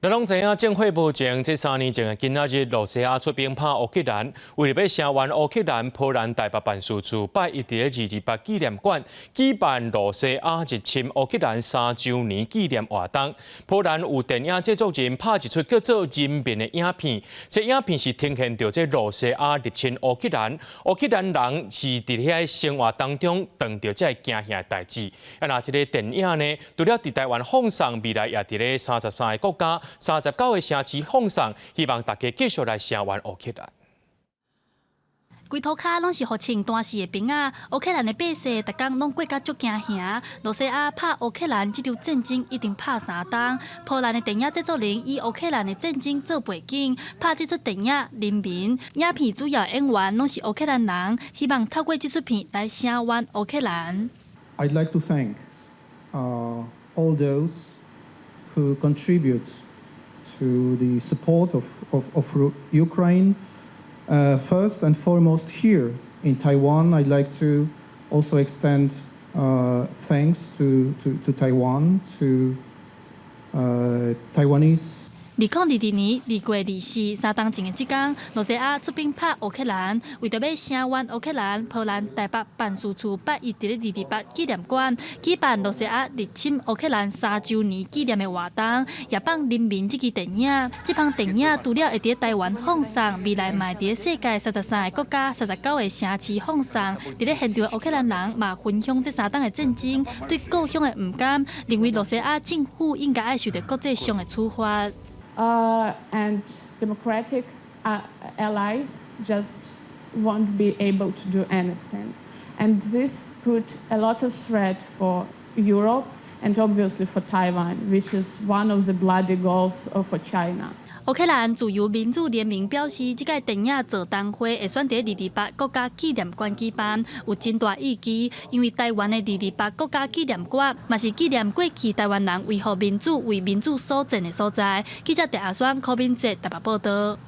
咱攏知影戰火無情，這3年前的今仔日，露西亞出兵拍烏克蘭，為著欲聲援烏克蘭，波蘭台北辦事處拜一佇咧二二八紀念館舉辦露西亞入侵烏克蘭3週年紀念活動。波蘭有電影製作人拍一齣叫做《人民》的影片，這影片是呈現著這露西亞入侵烏克蘭，烏克蘭人是佇遐生活當中碰著這个驚嚇的代誌。啊，若這个電影呢，除了佇台灣放送，未來也佇咧33個國家，39個城市放送，希望大家繼續來聲援烏克蘭。規塗跤攏是予穿單絲的兵仔，烏克蘭的百姓逐工攏過甲足驚嚇。露西亞拍烏克蘭這場戰爭已經拍3冬，波蘭的電影製作人以烏克蘭的戰爭做背景，拍這齣電影《人民》。影片主要演員攏是烏克蘭人，希望透過這齣片來聲援烏克蘭。 I'd like to thank all those who contribute to the support of Ukraine. First and foremost here in Taiwan, I'd like to also extend thanks to Taiwan, to Taiwanese. 2022年2月24，3冬前的這工，露西亞出兵拍烏克蘭，為著欲聲援烏克蘭，波蘭台北辦事處拜一佇咧二二八紀念館舉辦露西亞入侵烏克蘭3週年紀念的活動，也放《人民》這支電影。這枋電影除了會佇台灣放送，未來嘛會佇世界33個國家、39個城市放送。佇咧現場的烏克蘭人嘛分享這3冬的戰爭，對故鄉的毋甘，認為露西亞政府應該愛受著國際上的處罰。 And democratic allies just won't be able to do anything. And this put a lot of threat for Europe and obviously for Taiwan, which is one of the bloody goals for China. 烏克蘭自由民主聯盟表示，這屆電影座談會會選佇二二八國家紀念館舉辦，有真大意義，因為台灣的二二八國家紀念館嘛是紀念過去台灣人維護民主、為民主所戰的所在。記者鄭阿雙、柯敏哲台北報導。